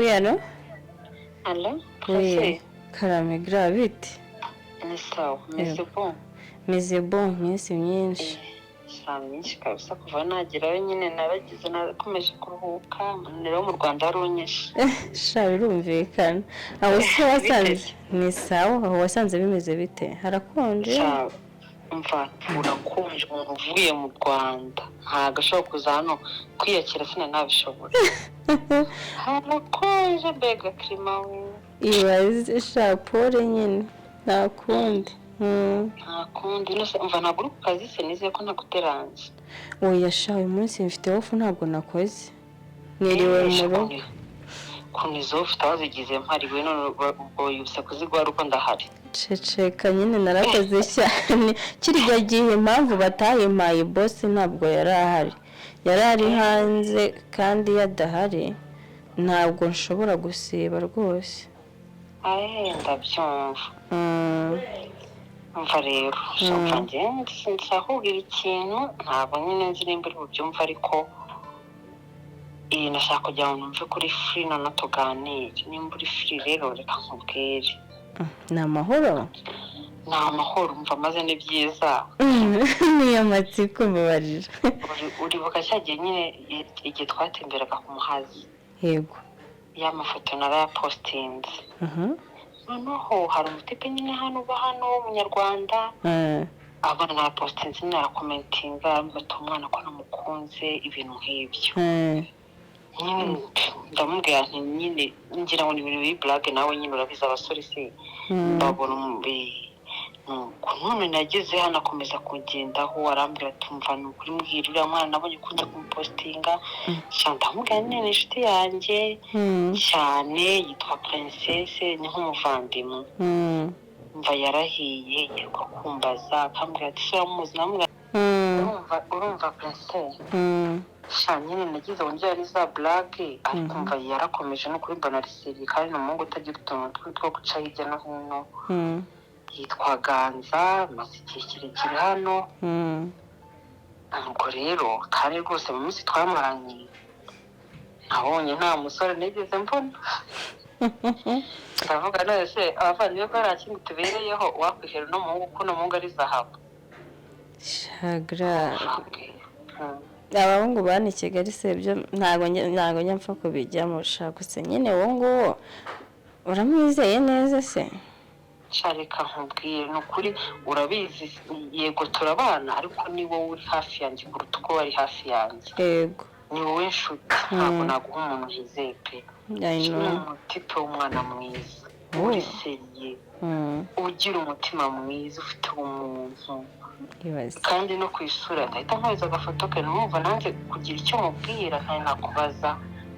Oui, allô? Allô? Oui, Presse? Karame bite? Ni sawa, meze Yego. bon. Meze bon, iminsi myinshi. Saa myinshi kabisa kuva nagerayo nyine naragize nakomeje kuruhuka umunaniro wo mu Rwanda wari unyishe. Sha birumvikana. Aho se wasanze? Bite? Ni sawa, aho wasanze bimeze bite? Harakonje? Sha umva urakonje umuntu uvuye mu Rwanda ntabwo ashobora kuza hano kwiyakira sinanabishobora. Harakonje mbega kirima we. Ibaze sha pole nyine. Nta kundi. Nta kundi nose umva ntabwo uri ku kazi se nizeye ko ntaguteranje. Oya sha uyu munsi mfite off ntabwo nakoze. Niriwe mu rugo. Ukuntu izo ufite wazigize mpariwe none ubwo yibutse kuziguha ari uko ndahari. Ceceka nyine narakoze cyane. Kirya gihe impamvu batayimpaye boss ntabwo yari ahari. Yari ari hanze kandi iyo adahari ntabwo nshobora gusiba rwose. Aye ndabyumva. Umva rero umva njye sinshakubwira ikintu ntabwo nyine nzi nimba uri bubyumve ariko iyi nashaka kugira ngo numve kuri free noneho tuganire nimba uri free rero reka nkubwire. Ni amahoro? Ni amahoro umva maze ni byiza. Niyo matsiko mbabarira. Uribuka cya gihe nyine igihe twatemberaga ku Muhazi? Yego. Ya mafoto narayapositinze. Noneho hari umutipe nyine hano uba hano w'umunyarwanda abona narapositinze nyine arakomentinga arambwira ati umwana ko namukunze ibintu nk'ibyo. Nyine ndamubwira nti nyine ngira ngo ni ibintu biri burage nawe nyine urabizi abasore se babona nuko none nageze hano akomeza kugendaho arambwira ati umva ni ukuri mbwira uriya mwana nabonye ukunda kumupositinga ndamubwira nyine ni inshuti yanjye cyane yitwa Princesse ni nk'umuvandimwe. Mva yarahiye yirirwa kumbaza akambwira ati se uramuzi ndamubwira urumva Princesse sha nyine nagize ngo njye ari za burage ariko mva yarakomeje no kuri mbona ari kandi ni umuhungu utagira utuntu two guca hirya no hino. Yitwa Ganza amaze igihe kirekire hano. Ubwo rero kandi rwose mu minsi twamaranye nabonye nta musore nigeze mbona ndavuga none se abavandimwe ko nta kindi tubereyeho wakwihera uno muhungu ko uno muhungu ari zahabu. Shagra abahungu bani Kigali se byo ntabwo njya mpfa kubijyamo sha gusa nyine uwo nguwo uramwizeye neza se? Reka nkubwire ni ukuri urabizi yego turabana ariko ni wowe uri hafi yanjye kuruta uko wari hafi yanjye. Yego. Ni wowe nshuti ntabwo naguha umuntu ntizeye pe. I Ni know. umutipe w'umwana mwiza uri seriye ugira umutima mwiza ufite ubumuntu Ibaze. kandi no ku isura ndahita nkohereza agafoto ke numva nanze kugira icyo mubwira ntari nakubaza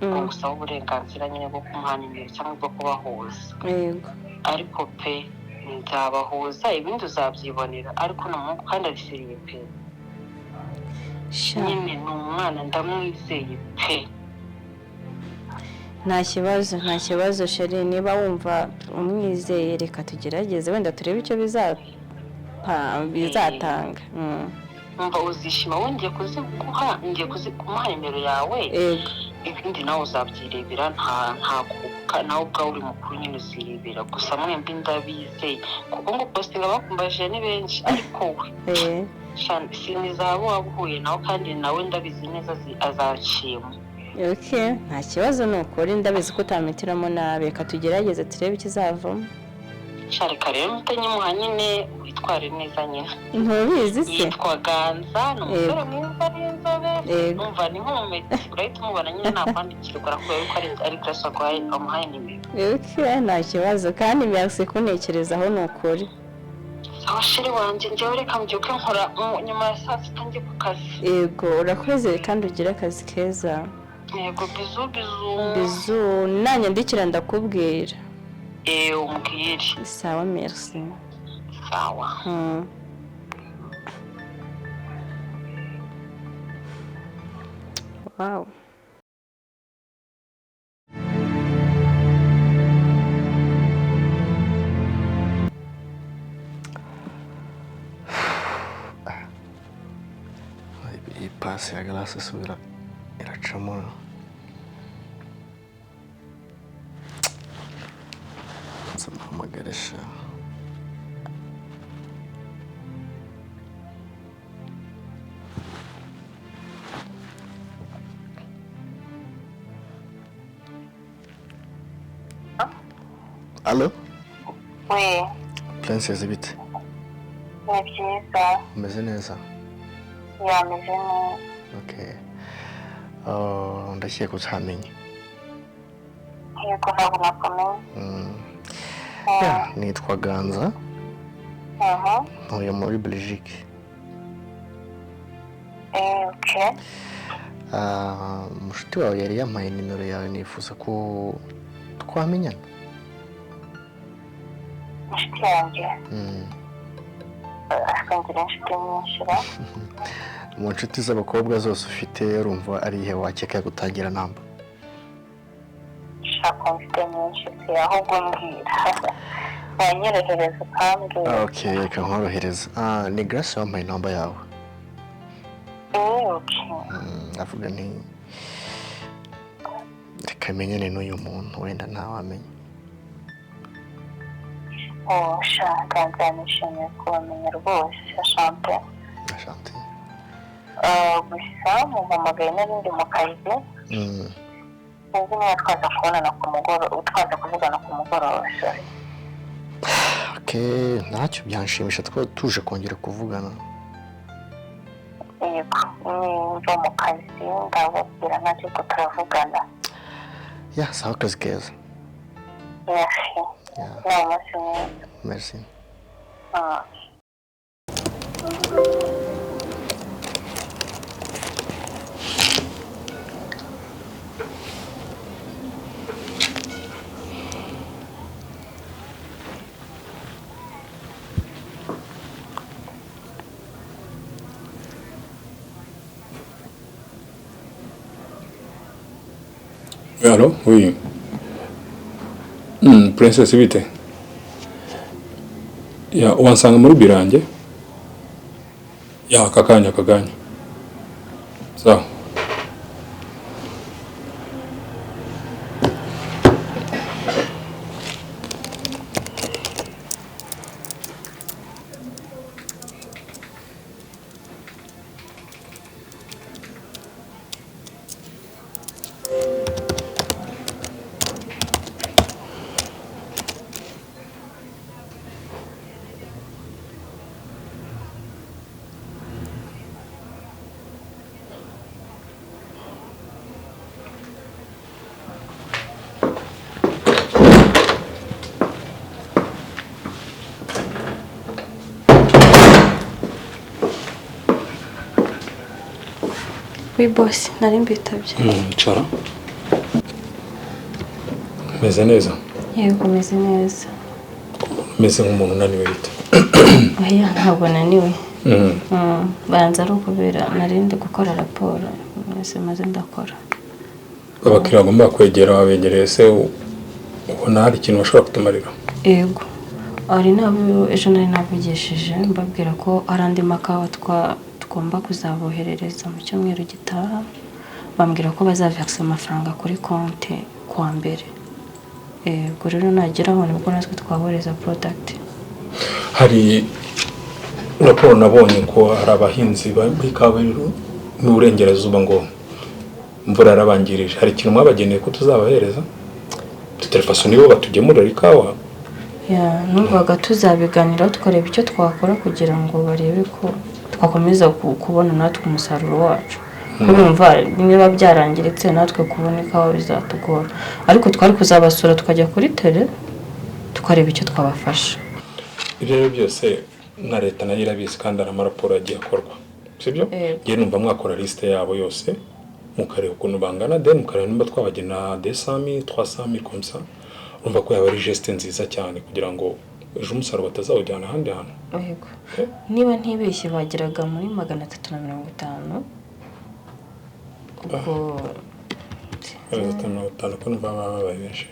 ngo ngusabe uburenganzira nyine bwo kumuha nimero cyangwa bwo kubahuza. Yego. Ariko pe nzabahuza ibindi uzabyibonera ariko ni umuhungu kandi ari seriye pe. Sha nyine ni umwana ndamwizeye pe. Nta kibazo nta kibazo sheri niba wumva umwizeye reka tugerageze wenda turebe icyo bizatanga. Umva uzishima wongeye kuziguha ngiye kumuha nimero yawe. Yego. Ibindi nawe uzabyirebera nta nawe ubwawe uri mukuru nyine uzirebera gusa mwembi ndabizeye kuko ngo positinga bakumbajije ni benshi ariko we si zahabu waba uhuye nawe kandi nawe ndabizi neza azashima. Okay, nta kibazo ni ukuri ndabizi ko utamitiramo nabi reka tugerageze turebe ikizavamo. Reka rero mutanyimuha nyine witware neza nyine. Ntubizi se? Yitwa Ganza ni umusore mwiza w'inzobe. Yego. Numva ni nk'umumeti urahita umubona nyine nakwandikira urakubwira yuko ari Grace waguhaye wamuhaye nimero. Okay, nta kibazo kandi merci kuntekerezaho ni ukuri. Sawa sheri wanjye njyewe reka mbyuke nkora nyuma ya saa sita njye ku kazi. Yego urakoze kandi ugire akazi keza. Yego bizu bizu. Bizu nanyandikira ndakubwira. Umbwire. Sawa merci. Sawa. Wow. Iyi pasi ya garasi isubira iracamo. Kamuhamagare sha. Allo? We. Princess, bite? Ni byiza. Umeze neza? Yameze neza. Okay. Ndakeka utamenye. Yego, ntabwo nakomeye. Yeah, nitwa Ganza. Ntuye muri Belgique. Okay. Mushuti wawe yari yampaye nimero yawe, nifuza ko twamenyana. Inshuti yanjye? Asangira inshuti nyinshi ba. Mu nshuti z'abakobwa zose ufite, urumva ari ihe wakeka gutangira namba? Shaka, mfite nyinshi se, ahubwo mbwira, wanyorohereza ukambwira. Okay, reka nkorohereza. Ni Grace wampaye namba yawe. Okay. Avuga nti reka menyane n'uyu muntu, wenda ntawamenya. Oh, sha Ganza, nishimiye kubamenya rwose, shante. Asante. Gusa mumpamagaye n'ibindi mu kazi. Sinzi niba twaza kubonana ku mugoroba, twaza kuvugana ku mugoroba, sorry. Okay, ntacyo, byanshimisha twaba tuje kongera kuvugana. Yego, nimva mu kazi ndababwira, ntacyo ko turavugana. Ya, sawa, akazi keza. Merci. Ni umunsi mwiza. Merci. Allô? Oui. Princess, bite? Ya, wansanga muri biro yanjye? Ya, aka kanya, aka kanya. Sawa. Oui boss, nari mbitabye. Cara. Meze neza. Yego, meze neza. Meze nk'umuntu unaniwe, bite? Oya, ntabwo naniwe. Banza ari ukubera nari ndi gukora raporo, mwese maze ndakora. Abakiriya bagomba kwegera wabegereye se, ubona hari ikintu bashobora kutumarira? Yego. Hari n'abo ejo nari navugishije, mbabwira ko hari andi makawa tugomba kuzaboherereza mu cyumweru gitaha, bambwira ko bazaversa amafaranga kuri konti kuwa mbere. Ubwo rero nageraho nibwo natwe twabohereza product. Hari raporo nabonye ko hari abahinzi b'ikawa n'uburengerazuba ngo imvura yarabangirije. Hari ikintu mwabageneye ko tuzabahereza? Tutelefaso nibo batugemurira ikawa. Ya, numvaga tuzabiganiraho, tukareba icyo twakora kugira ngo barebe ko twakomeza kubona natwe umusaruro wacu. Urumva niba byarangiritse natwe kubona ikawa bizatugora, ariko twari kuzabasura tukajya kuri tele tukareba icyo twabafasha. Ibyo rero byose na leta nayo irabizi, kandi hari amaraporo yagiye akorwa, sibyo? Ngewe numva mwakora liste yabo yose, mukareba ukuntu bangana, then mukareba nimba twabagena 200 000, 300 000 comme ça. Urumva ko yaba ari geste nziza cyane kugira ngo ejo umusaruro batazawujyana ahandi hantu. Yego. Niba ntibeshye bageraga muri 350. Ubwo 350 ko numva baba babaye benshi.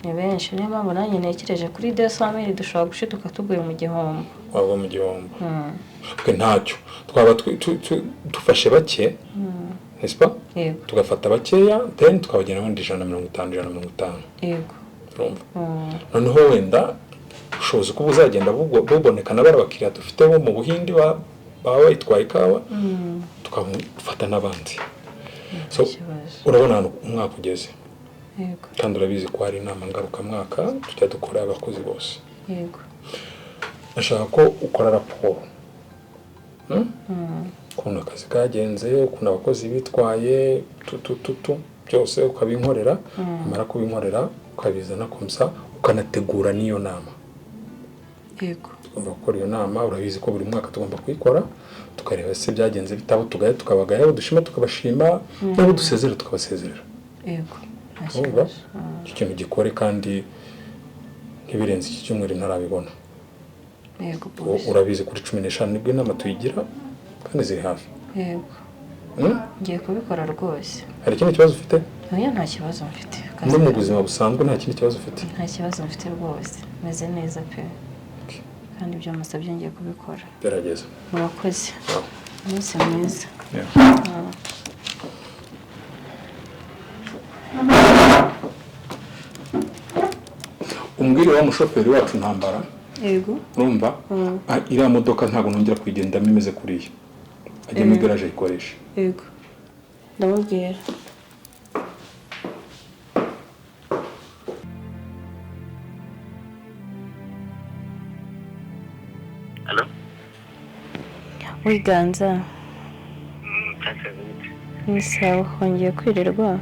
Ni benshi, niyo mpamvu nanjye ntekereje kuri 200 000 dushobora gushiduka tuguye mu gihombo. Wagwa mu gihombo. Twe ntacyo twaba dufashe bake, n'est-ce pas? Yego. Tugafata bakeya, then tukabagena wenda 150, 150. Yego. Urumva? Noneho wenda Ubushobozi ko buzagenda buboneka na bari abakiriya dufite bo mu Buhindi baba bayitwaye ikawa, tukafata n'abandi. So Ikibazo. urabona ahantu umwaka ugeze. Yego. Kandi urabizi ko hari inama ngarukamwaka tujya dukora abakozi bose. Yego. Ndashaka ko ukora raporo, Ukuntu akazi kagenze, ukuntu abakozi bitwaye, tu tu tu tu byose ukabinkorera. Umara kubinkorera ukabizana komsa, ukanategura n'iyo nama. Yego. Tugomba gukora iyo nama, urabizi ko buri mwaka tugomba kuyikora, tukareba se byagenze bitabo, tugaya tukabagaya, abo dushima tukabashima, n'abo dusezerera tukabasezerera. Yego, nta Urumva? kibazo. Icyo kintu gikore kandi ntibirenze iki cyumweru ntarabibona. Yego boss. Urabizi kuri 15 nibwo inama tuyigira kandi ziri hafi. Yego. Ngiye kubikora rwose. Hari ikindi kibazo ufite? Oya, nta kibazo mfite. No mu buzima busanzwe nta kindi kibazo ufite? Nta kibazo mfite rwose, meze neza pe, kandi ibyo musabye ngiye kubikora. Gerageza. Murakoze, umunsi mwiza. Yeah. Umbwire wa mushoferi wacu Ntambara. Yego. Urumva? Iriya modoka ntabwo nongera kuyigendamo imeze kuriya, ajye muri garaje ayikoreshe. Yego, ndamubwira. Hello? Wiganza. Cyakoze bite? Ni sawa, wongeye kwirirwa?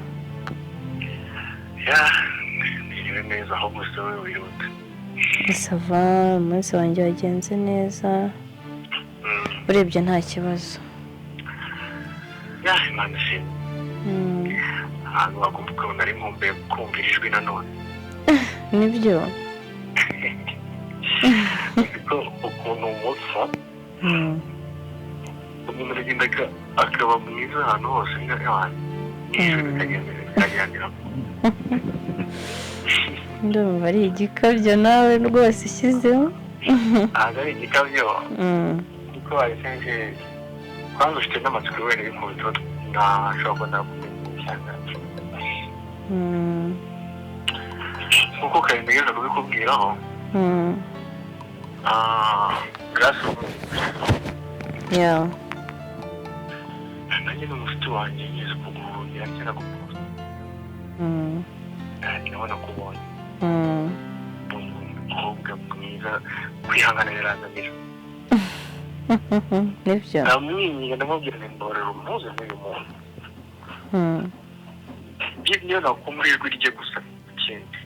Ya, niriwe neza, ahubwo se wowe wihuta? Ni ça va, umunsi wanjye wagenze neza, urebye nta kibazo. Ya, Imana ishimwe. Ahantu wagomba ukabona ari nkumbuye kumvira ijwi nanone. Nibyo. Kuko ukuntu umusa, umuntu aragenda akaba mwiza ahantu hose, nk'abantu n'ijwi bikagenda bikajyanira. Ndumva ari igikabyo nawe rwose ushyizemo. Ntabwo ari igikabyo, kuko wabisenje kwanza ufite n'amatsiko wenda y'ukuntu ntashobora kuba nakumenya cyane. Nkuko kare ntegereje kubikubwiraho. Grace uramuzi? Yeah. Nanjye ni umushuti wanjye, ngize kuguhungira kera guposta. Ndabona kubonye umukobwa mwiza, kwihangana birananira. Nibyo. Ndamwinginga, ndamubwira nti mbabarira umuhuze n'uyu muntu. Niyo nakumva ijwi rye gusa, ikindi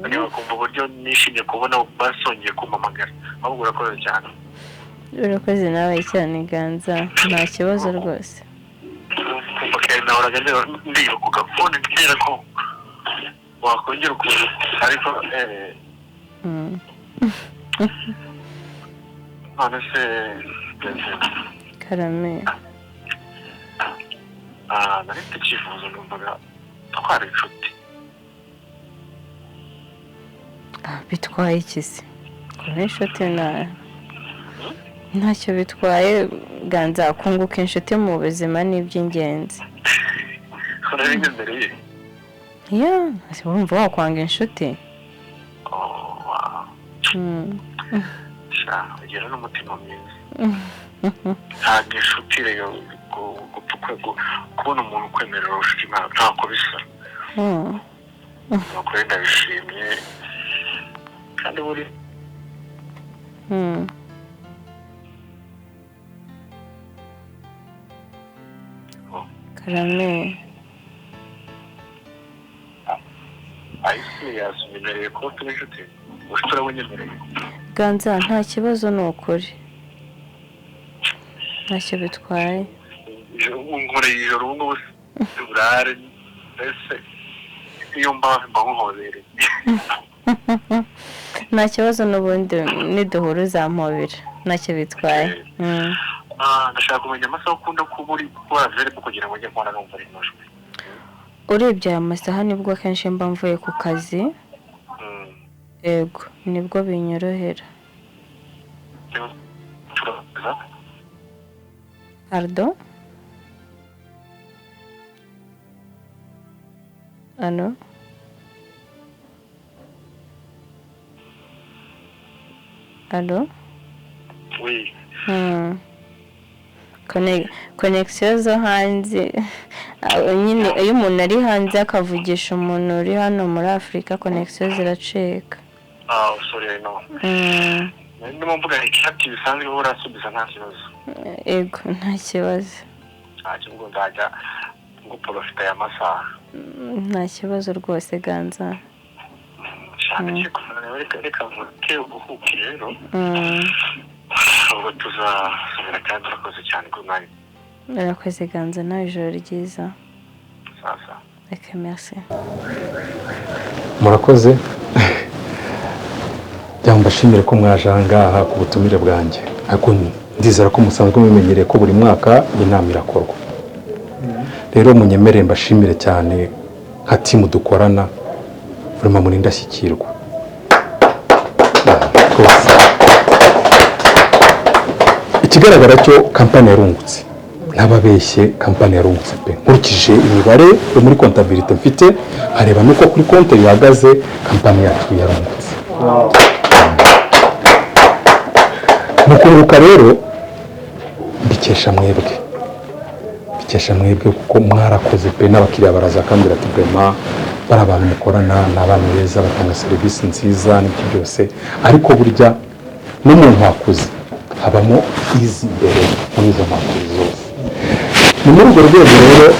niba kumva uburyo nishimye kubona basongeye kumpamagara, ahubwo urakoze cyane. Urakoze nawe cyane Ganza, nta kibazo rwose. Kumva kare nahoraga ndeba ku gafone mbwira ko wakongera ukuntu, ariko none se Karame. Nari mfite icyifuzo, numvaga twari inshuti. Bitwaye iki se kuba inshuti? Ntacyo bitwaye Ganza, kunguka inshuti mu buzima ni iby'ingenzi. Urabinyemereye? Ya, wumva wakwanga inshuti? Oh, wow. Sha, ugira n'umutima mwiza. Ntabwo inshuti rero gupfa kubona umuntu ukwemerera ubucuti ntako bisa. Nuko rero ndabishimye kandi buri Karame. Ayisi yasunyemereye kuba turi inshuti, ubucuti urabunyemereye? Ganza, nta kibazo, ni ukuri ntacyo bitwaye. Nkoreye ijoro ubu ngubu burare, mbese iyo mba mba nkuhobereye. Nta kibazo, n'ubundi niduhura uzampobera, ntacyo bitwaye. Ndashaka kumenya amasaha ukunda kuba uri gukora verbe kugira ngo njye nkora numva rino jwi. Urebye aya masaha nibwo akenshi mba mvuye ku kazi. Yego, nibwo binyorohera. Turaza. Pardon? Allo? Allo? Oui. Connexion zo hanze nyine, iyo umuntu ari hanze akavugisha umuntu uri hano muri Afurika, connexion ziracika. Ah, sorry, no. Ndimo mvuga icyati bisanzwe, urasubiza nta kibazo. Ego, nta kibazo. Ntacyo, ubwo nzajya nguprofita aya masaha. Nta kibazo rwose, Ganza. Shaka reka reka nkuke ubuhuke rero. Ubwo tuzasubira, kandi urakoze cyane ku mwanya. Urakoze Ganza, nawe ijoro ryiza. Sasa. Ok, merci. Murakoze cyangwa mbashimire ko mwaje aha ngaha ku butumire bwanjye, ariko ndizera ko musanzwe mumenyereye ko buri mwaka inama irakorwa. Rero munyemerere mbashimire cyane nka team dukorana, vraiment muri indashyikirwa rwose. Ikigaragara cyo kampani yarungutse, ntababeshye, kampani yarungutse pe. Nkurikije imibare yo muri comptabilité mfite, nkareba nuko kuri konti bihagaze, kampani yacu yarungutse. Mu kunguka rero mbikesha mwebwe kuko mwarakoze pe. N'abakiriya baraza bakambwira ati: "Vraiment, bari abantu mukorana ni abantu beza, batanga serivisi nziza," n'ibyo byose. Ariko burya no mu nkwakuzi habamo izi imbere muri izo nkwakuzi zose. Ni muri urwo rwego rero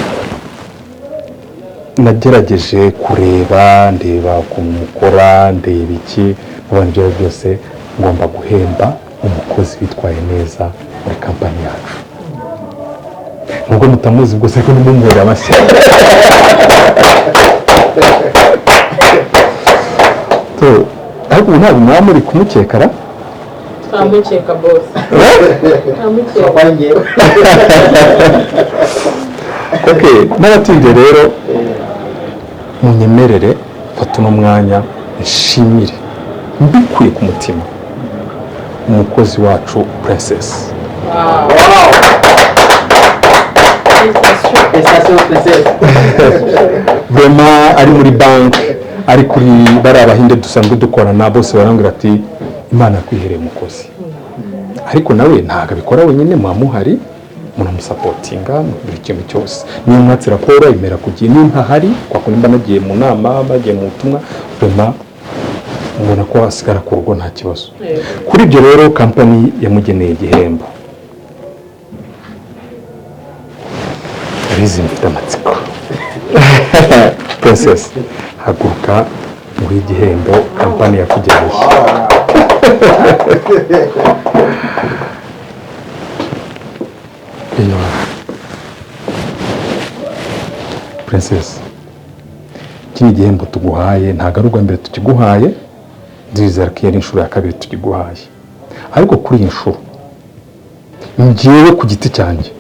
nagerageje kureba, ndeba ukuntu mukora, ndeba iki n'abandi, ibyo ari byo byose ngomba guhemba umukozi witwaye neza muri kampani yacu, nubwo mutamuzi bwose, ariko nimumuhere amashyi. So, ariko ubu ntabwo mwaba muri kumukekara? Twamukeka bose, twamukeka. Okay, n'abatinze rero munyemerere mfate uno mwanya nshimire mbikuye ku mutima umukozi wacu Princess. Félicitations, princesse. Vraiment, ari muri banki, ari kuri bariya Bahinde dusanzwe dukorana, bose barambwira ati: "Imana yakwihereye umukozi." Ariko nawe ntabwo abikora wenyine, muba muhari, munamusupportinga buri kintu cyose. Niyo mwatse raporo imera ku gihe, niyo ntahari kwa kundi mba nagiye mu nama, bagiye mu butumwa, vraiment mubona ko hasigara ku rugo nta kibazo. Kuri ibyo rero kampani yamugeneye igihembo. Abizi mfite amatsiko. Princess, haguruka nguhe igihembo kampani yakugeneye. Iyo Princess, iki ni igihembo tuguhaye. Ntabwo ari ubwa mbere tukiguhaye, ndizera ko iyi ari inshuro ya kabiri tukiguhaye. Ariko kuri iyi nshuro, njyewe ku giti cyanjye,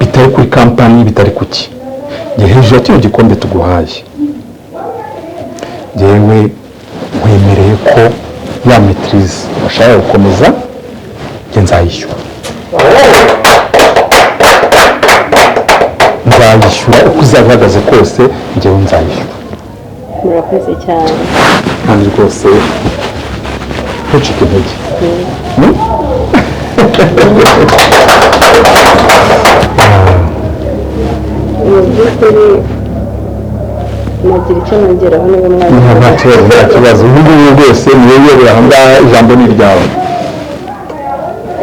bitari kuri kampani, bitari kuki, njye hejuru ya kino gikombe tuguhaye, njyewe nkwemereye ko ya maîtrise washaka gukomeza, njye nzayishyura, nzayishyura uko uzaba uhagaze kose, njyewe nzayishyura. Murakoze cyane. Kandi rwose ntucike intege. Hmm? Mu by'ukuri nagira icyo nongeraho niba mwanya. Nta kibazo, nta kibazo. Ubu ngubu rwose niwe uyobora aha ngaha, ijambo ni iryawe.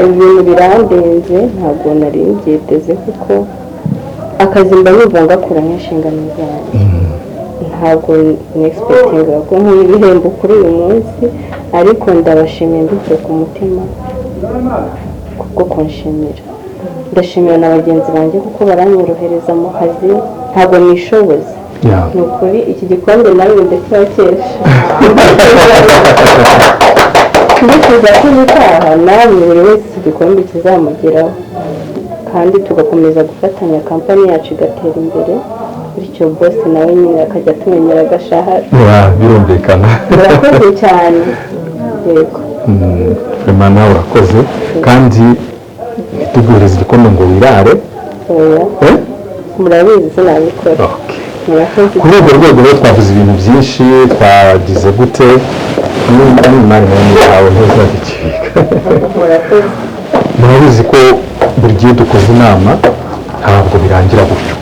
Ibintu birandenze, ntabwo nari mbyiteze, kuko akazi mba numva ngakora nk'inshingano zanjye. Ntabwo nexpectinga ko nk'ibi ibihembo kuri uyu munsi, ariko ndabashimiye mbikuye ku mutima kubwo kunshimira. Ndashimira na bagenzi banjye kuko baranyorohereza mu kazi, ntabwo nishoboza. Ni ukuri iki gikombe nawe ndakibakesha. Ndifuza ko ubutaha nawe buri wese iki gikombe kizamugeraho, kandi tugakomeza gufatanya, kampani yacu igatera imbere, bityo boss nawe nyine akajya atumenyera agashahara. Yeah, birumvikana. Murakoze cyane, yego. Vraiment nawe urakoze, kandi ntituguhereze igikombe ngo wirare. Oya. Eh? Murabizi sinabikora. Okay. Murakoze. Kuri urwo rwego rero twavuze ibintu byinshi, twagize gute. N'imari nayo yawe ntuzagikibika. Murabizi ko buri gihe dukoze inama ntabwo birangira gutyo.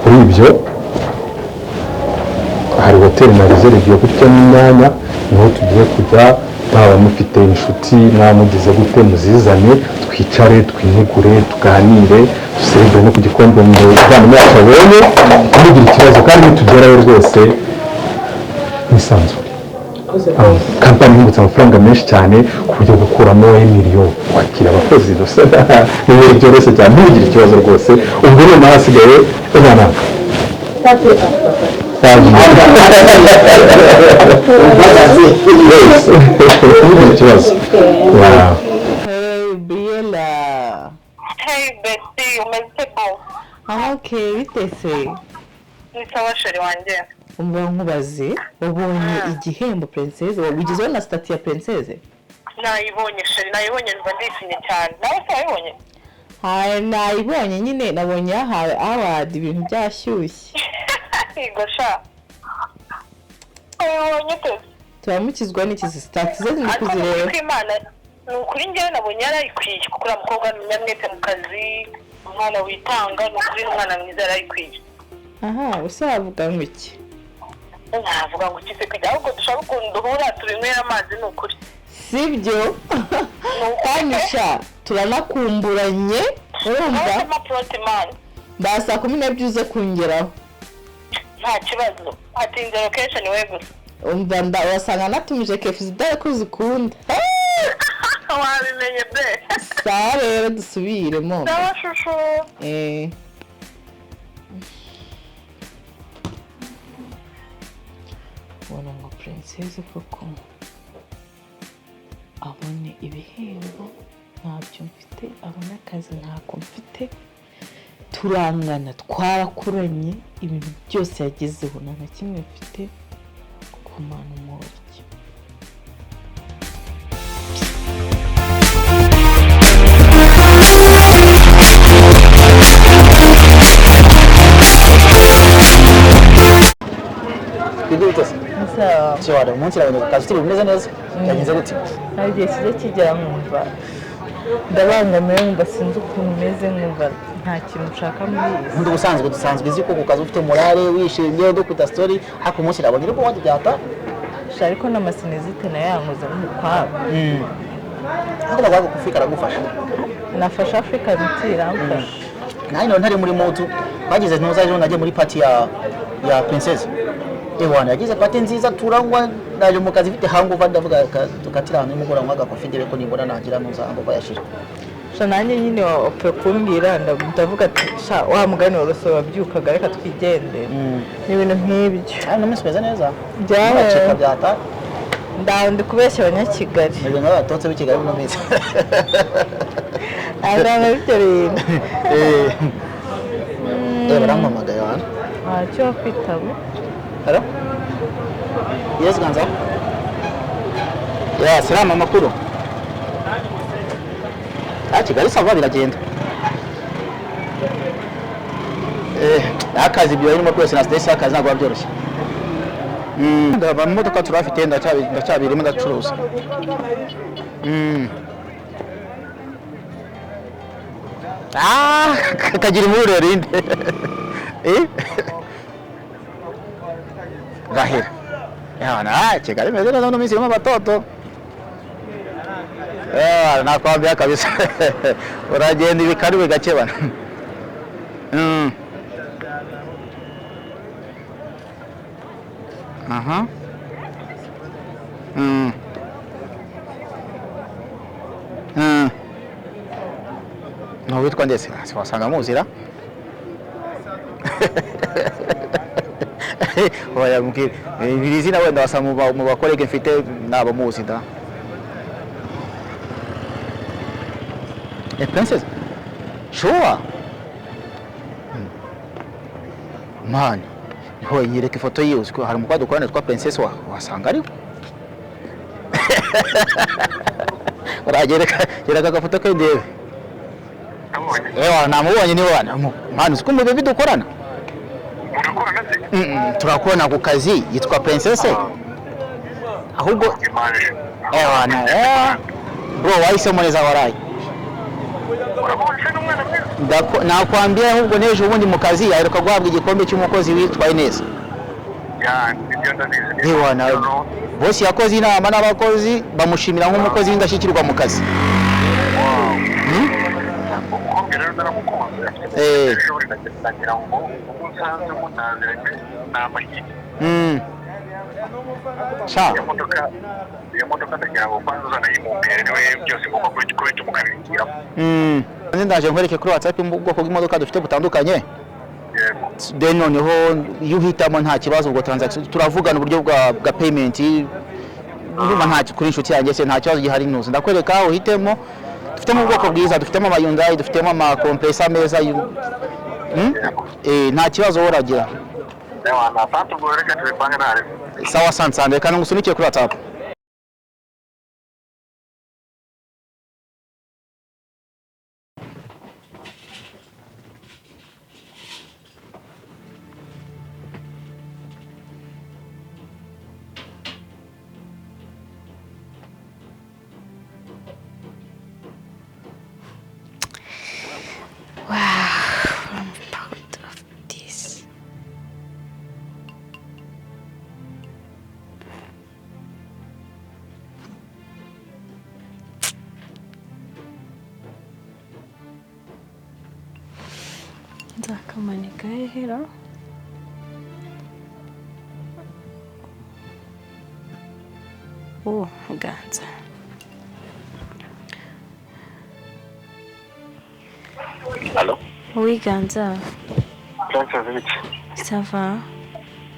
Kuri ibyo hari hoteli na reserve yo gutya n'imyanya, niho tugiye kujya. Mwaba mufite inshuti mwamugize gute, muzizane twicare, twinigure, tuganire, duserebure no ku gikombe umuvandimwe wacu abonye. Ntugire ikibazo kandi nitugerayo rwose mwisanzure. Kampani yungutse amafaranga menshi cyane ku buryo gukuramo miliyoni kwakira abakozi gusa ni ibintu byoroshye cyane. Ntugire ikibazo rwose. Ubwo noneho hasigaye umwana. Wow. Hey, Briella. Hey Betty, umeze bo? Okay, bite se? Ni sawa chérie wanjye. Umva nkubaze, wabonye igihembo Princesse? Wagizeho na statut ya Princesse? Nayibonye chérie, nayibonye numva ndishimye cyane. Nawe se wayibonye? Hayi, nayibonye nyine, nabonye yahawe award, ibintu byashyushye. Yego sha. Wayibonye ute? Turamukizwa n'ikizi statut ze ndi Ariko kuzireba. Imana ni ukuri, njyewe nabonye yarayikwiye kuko uriya mukobwa ni umunyamwete mu kazi, umwana witanga, ni ukuri umwana mwiza, yarayikwiye. Aha, use wavuga ngo iki? Navuga ngo iki se kujya, ahubwo dushaka ukuntu duhura tubinywera amazi, ni ukuri. Sibyo? Kandi sha turanakumburanye, urumva? Ba 12:00 uze kungeraho. Nta kibazo, atinze location we gusa. Umva wasanga natumije kefuzi dore ko uzikunda. Wabimenye be. Sawa rero dusubiremo. Sawa shushu. Ubona ngo Princesse koko abone ibihembo ntabyo mfite, abone akazi ntako mfite, turangana, twarakuranye, ibintu byose yagezeho nta na kimwe mfite kumana umuryi. Umunsi iraboneka ku kazi turi bumeze neza, byagenze gute? Hari igihe kijya kigera nkumva ndabangamiwe, nkumva sinzi ukuntu umeze, nkumva nta kintu nshaka muri iyi si. Nk'ubu ubusanzwe dusanzwe uzi ko ku kazi ufite morale, wishimye, dukunda story, ariko umunsi iraboneka ariko wajya byata. Ariko n'amasinezite nayo yankoze nk'umukwabo. Ariko ntabwo kufika aragufasha. Nafasha Africa miti iramfasha. Nanjye ntari muri moto, bagize ntuza ejo nagiye muri party ya Princesse. Ewana yagize party nziza turangwa, naje mu kazi mfite hangover, ndavuga tukatira ahantu nimugora nywa agakofi ndebe ko nibona nagira ntuza hangover yashira. Sha nanjye nyine wapfa kumbwira ndavuga ati sha wa mugani woroso wabyukaga reka twigendere. Ni ibintu nk'ibyo. Kandi no meze neza. Byacika byata. Ndaho ndi kubeshya abanyakigali. Nibyo n'abatotse b'i Kigali no meze. Aranga bityo rero. Barampamagaye hano. Ntacyo kwitaba. Hello? Yes, Ganza. Yeah, salama makuru. Kigali sava biragenda. Akazi ibyo birimo rwose na stress akazi ntabwo byoroshye. Ndaba mu modoka turafite ndacyabirimo ndacuruza. Kagira imuriro rinde. Gahera. Yana, Kigali meze neza no minsi y'abatoto. Nakwambia kabisa. Uragenda ibikari bigakebana. Aha. No witwa ndese wasanga muzira. Oya mubwire iri zina wenda wasanga mu bakorege mfite nabo muzi da. Princess? Sure. Man, niho nyereka ifoto yiwe uziko hari umukobwa dukorana twa Princess wasanga ariwe. Uragereka gereka agafoto ke ndebe. Ewa namubonye ni wana. Man, uziko mu bebe dukorana? Turakorana ku kazi yitwa Princess. Ahubwo Image. ewana, bro, wahisemo neza waraye. Urabona se n'umwana mwiza. Nakwambia ahubwo n'ejo bundi mu kazi aheruka guhabwa igikombe cy'umukozi witwaye neza. Ya, nibyo ndabizi. Ewana, bosi yakoze inama n'abakozi bamushimira nk'umukozi w'indashyikirwa mu kazi. Umukobwa rero naramukunze. Ejo ndagira ngo ubu nsanze munaziranye ni amahirwe. Sha. Iyo modoka ndagira ngo kwanza uzanayimumpere, niwe byose ngomba kubita mukabigiramo. Ndaje nkwereke kuri WhatsApp ubwoko bw'imodoka dufite butandukanye. Yego. Then noneho iyo uhitamo nta kibazo, ubwo transaction turavugana uburyo bwa payment. Ndumva nta kuri inshuti yanjye se nta kibazo gihari, ntuzi ndakwereka uhitemo. Dufitemo ubwoko bwiza, dufitemo ama Hyundai, dufitemo ama Kompressor meza. Nta kibazo wowe uragira. Ewana, asante, ubwo reka tubipange nabi. Sawa, asante, reka ngusunikiye kuri WhatsApp. Wow, I'm proud of this. Nzakamanika hehera. Oh, Ganza. Allo? Oui, Ganza. Princess, bite? Ça va?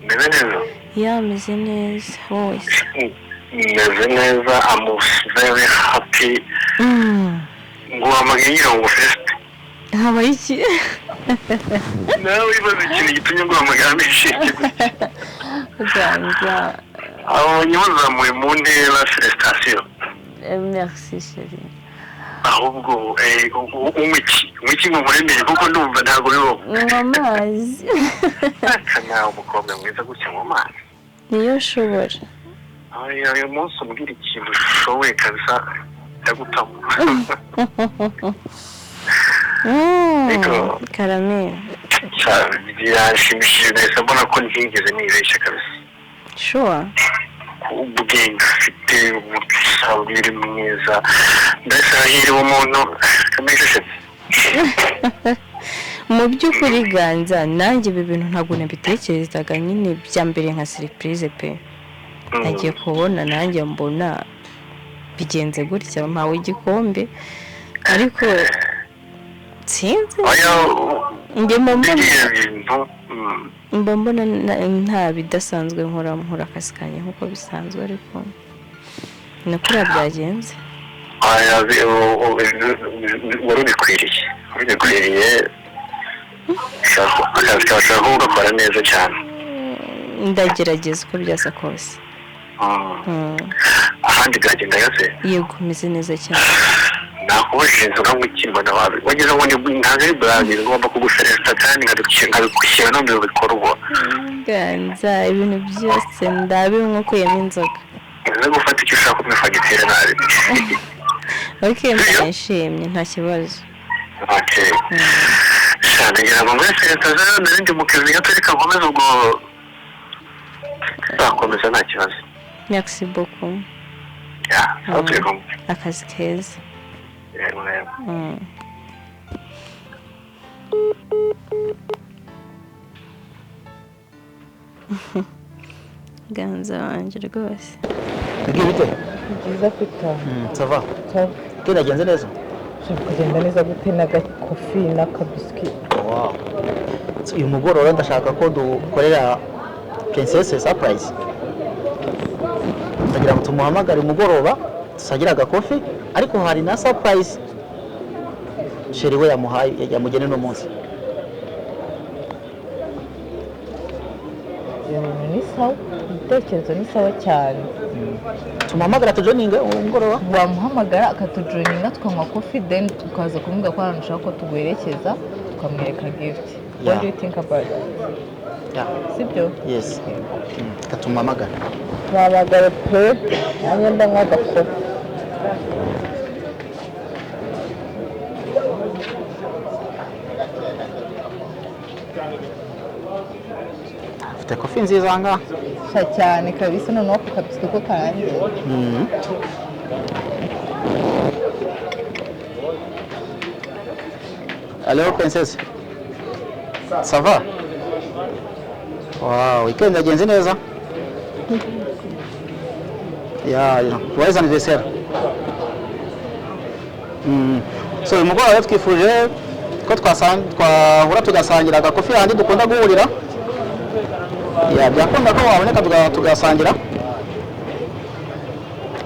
Meze neza. Ya, meze neza. Wowe se? Meze neza, I'm very happy. Nguhamagaye ngira ngo first. Habaye iki? Nawe wibaza ikintu gitumye nguhamagara nishimye gutya. Ganza. Abonye bazamuye mu ntera, félicitations. Merci, chérie. Ahubwo unywa iki? Unywa iki ngo nkuremere, kuko ndumva ntabwo bibaho. Nywa amazi. Aka nawe umukobwa mwiza gutya mu mazi. Niyo nshobora. Ay, uyu munsi umbwira ikintu ushoboye kabisa, ndagutamo. Ariko Karame. Birashimishije neza, mbona ko ntigeze nibeshya kabisa. Sure. Ubwenge ufite, ubusanzwe uri mwiza, mbese hahiriwe umuntu kameze. Mu by'ukuri Ganza, nanjye ibi bintu ntabwo nabitekerezaga nyine, bya mbere nka surprise pe. Nagiye kubona nanjye mbona bigenze gutya, mpawe igikombe, ariko sinzi. Oya. Njye mba mbona Biriya bintu mba mbona nta bidasanzwe nkora, nkora akazi kanjye nk'uko bisanzwe, ariko ni kuriya byagenze. Oya, wari ubikwiriye, wari ubikwiriye. Akazi kawe ushobora kuba ugakora neza cyane. Ndagerageza uko byasa kose. Ahandi byagenda gase? Yego, meze neza cyane. Nakubajije inzoga ngo ikimbona wawe wagize ngo ntabwo ari burage, ngomba kugufelicita kandi nkabigushyira no mu bikorwa. Ganza, ibintu byose ndabinywa ukuyemo inzoga. Uze gufata icyo ushaka muri fagitire nabi. Ok, ndashimye, nta kibazo. Okay, cyane, ngira ngo muri felicitation nari ndi mu kazi gato, reka nkomeze, ubwo nzakomeza nta kibazo. Merci beaucoup. Ya, aho turi kumwe. Akazi keza. Yego, yego. Ganza wanjye rwose. Bigiye bite? Ni byiza kwita. Ça va? Kinagenze neza? Ushobora kugenda neza gute n'agakofi n'akabiswi? Wow. So, uyu mugoroba ndashaka ko dukorera Princess surprise. Ndagira ngo tumuhamagare umugoroba dusangire agakofi, ariko hari na surprise chéri we yamuhaye, yamugeneye uno munsi. Ibyo bintu ni sawa, ibitekerezo ni sawa cyane. Tumuhamagara tujoininge uwo mugoroba. Wamuhamagara akatujoininga, tukanywa kofi, then tukaza kumubwira ko ahantu ushaka ko tuguherekeza, tukamwereka gift. What do you think about that? Yeah. Sibyo? Yes. Reka tumuhamagare. Bahamagara pe, nanjye ndanywa agakofi. Ufite kofi nziza aha ngaha. Sha cyane kabisa, noneho ako kabiswi ko karangiye. Allo princesse. Ça va? Wow, weekend yagenze neza? Ya, ya. Joyeux anniversaire. So uyu mugoroba rero twifuje ko twahura tugasangira agakofi handi dukunda guhurira. Ya, byakunda ko waboneka tugasangira.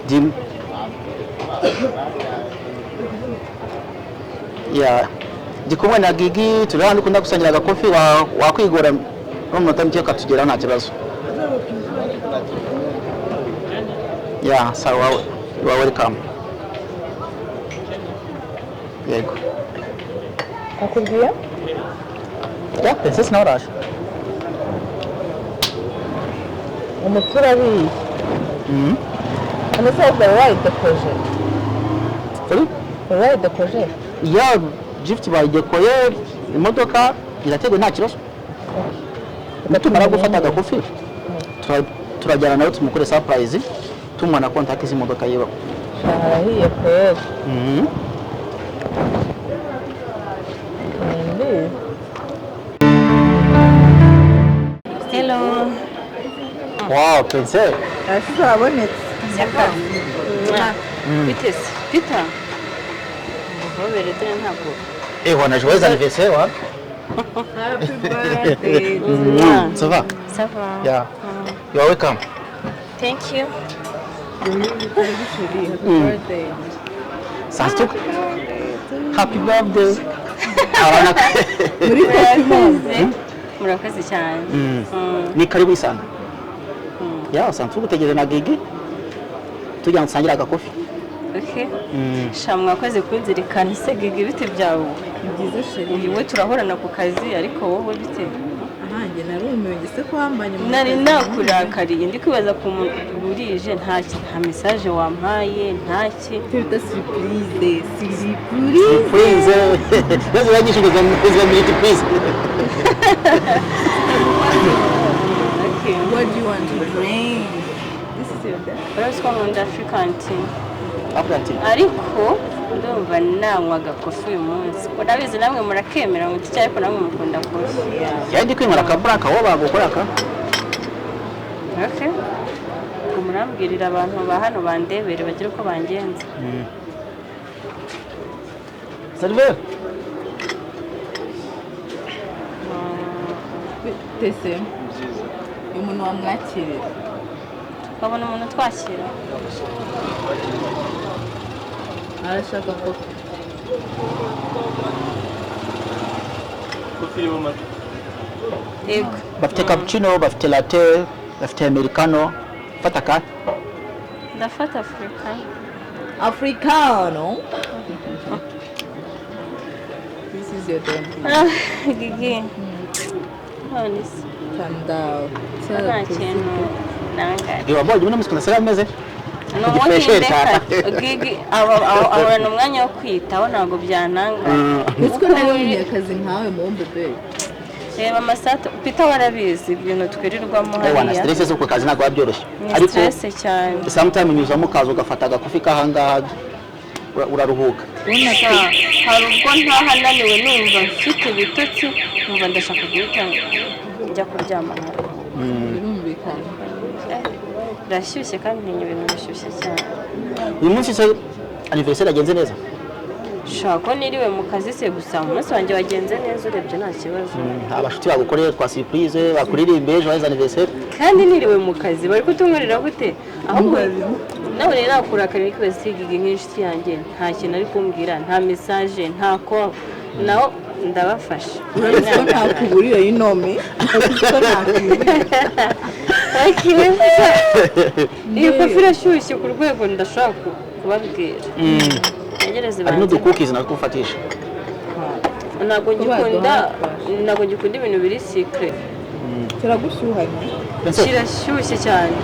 Jim. Ya, ndi kumwe na Gigi, turi hano dukunda gusangira agakofi, wakwigora no mu minota mike ukatugeraho nta kibazo. Ya, sawa, you are welcome. Yego. Akubwiye? Ya, princess nawe araje. Umuti urabiye. Hano se wari wayidekoje? Sorry? Wari wayidekoje? Ya, gift bayidekoye, imodoka irateguye nta kibazo. Nitumara gufata agakofi, turajyana nawe tumukore surprise, tumuha na contact z'imodoka yiwe. Sha harahiye kweri. Nimbizi. Hello. Wow, princess. Arasize arabonetse. Bite se? Peter. Nguhobere dore ntabwo. Eh, wana joyeux anniversaire, wa. Happy birthday. Ça va? Ça va. Yeah. You are welcome. Thank you. Happy birthday. Sanstuka. Happy birthday. Arana. Muri Murakoze. Murakoze cyane. Ni karibu sana. Ya, Sanstuka utegereje na Gigi. Tujya nsangira agakofi. Okay. Sha mwakoze kunzirikana se Gigi, bite byawe? Ni byiza chérie. Uyu we turahorana ku kazi, ariko wowe bite? Nanjye narumiwe ngese ko wambanye mu Nari kazi. nakurakariye, ndi kwibaza ku muntu burije, nta message wampaye, ntaki. Bita surprise, surprise. Please. Yesu yanyishije za multiprise. Okay. What do you want to drink? This is your day. Urazi ko nkunda African tea. African tea. Ariko ndumva nanywa agakofi uyu munsi. Urabizi namwe murakemera ngo iki, ariko namwe mukunda kofi. Yaje kwimara ka black aho bagukora ka. Okay. Ubwo murambwirira abantu ba hano bandebere bagire uko bangenza. Server. Tese. Uyu muntu wamwakirira. Tukabona umuntu twakira. Arashaka kofi. Kofi irimo amata. Yego. Bafite cappuccino, bafite latte, bafite americano. Fata ka. Ndafata Africano. Africano. This is your day. Gigi. None se. Tandao. Nta kintu nangara. Iwa boy, mbona msikunda ameze? Ni umuhindeka. Gigi ahorana umwanya wo kwitaho, ntabwo byantanga. Ese ko nari umunyakazi nkawe mu bebe. Reba amasato, Peter warabizi ibintu twirirwamo Ewana, hariya. stress zo ku kazi ntabwo byoroshye. Ni stress cyane. Sometimes unyuzamo ukaza ugafata agakofi kahangaha uraruhuka. Hari ubwo ntaha naniwe numva mfite ibitotsi, numva ndashaka guhita njya kuryama. Birumvikana. Birashyushye kandi ni ibintu bishyushye cyane. Uyu munsi se anniversaire yagenze neza? Shaka niriwe mu kazi se, gusa umunsi wanjye wagenze neza urebye nta kibazo. Abashuti bagukoreye twa surprise, bakuririmbe joyeux anniversaire. Kandi niriwe mu kazi bari kutunkorera gute? Ahubwo nawe rero nakurakariye ariko Gigi nk'inshuti yanjye nta kintu ari kumbwira, nta message, nta call. Naho ndabafasha. Uretse ko ntakuburiye y'inome. Uretse ko ntakuburiye. Iyo kofi irashyushye ku rwego ndashobora kubabwira. Hari n'udukukizi natwo ufatisha. Ntabwo ngikunda ibintu biri secret. Kiragushyuhanye. Princess, Kirashyushye cyane.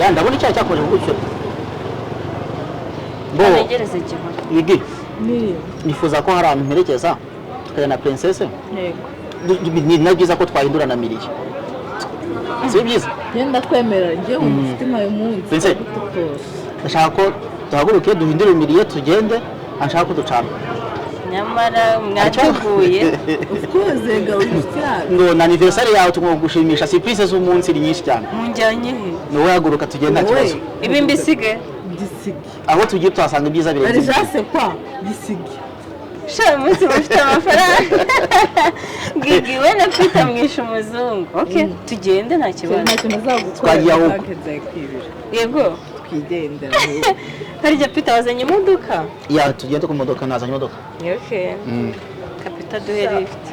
Ya, ndabona icyayi cyakomeje kugushyuha. Bo, Anegereze gihora. Igi, Ni nifuza ko hari ahantu mperekeza tukajya na princess. Yego. Ni na byiza ko twahindura na milieu. Si byiza? Ngenda kwemera njyewe ufite nkayo munsi. Princess. Ndashaka ko duhaguruke duhindure milieu tugende, anshaka ko ducana. Nyamara mwateguye. Of course, ga uri inshuti yacu. Ngo na anniversaire yawe tugomba gushimisha, surprise z'umunsi ni nyinshi cyane. Munjyanye he? Ni wowe, haguruka tugende, nta kibazo. Ibi mbisige. Gisige. Aho tugiye tuhasanga ibyiza birenze ibyo. Arijase kwa gisige. Sha, umunsi mufite amafaranga. Gigi we na Peter mwishe umuzungu. Okay, tugende, nta kibazo. Nta kintu azagukora. Twagiye ahubwo. Banki nzayikwibira. Yego. Twigendera. Harya Peter wazanye imodoka? Ya, tugende ku modoka, nazanye imodoka. Okay. Kapita, duhe lift.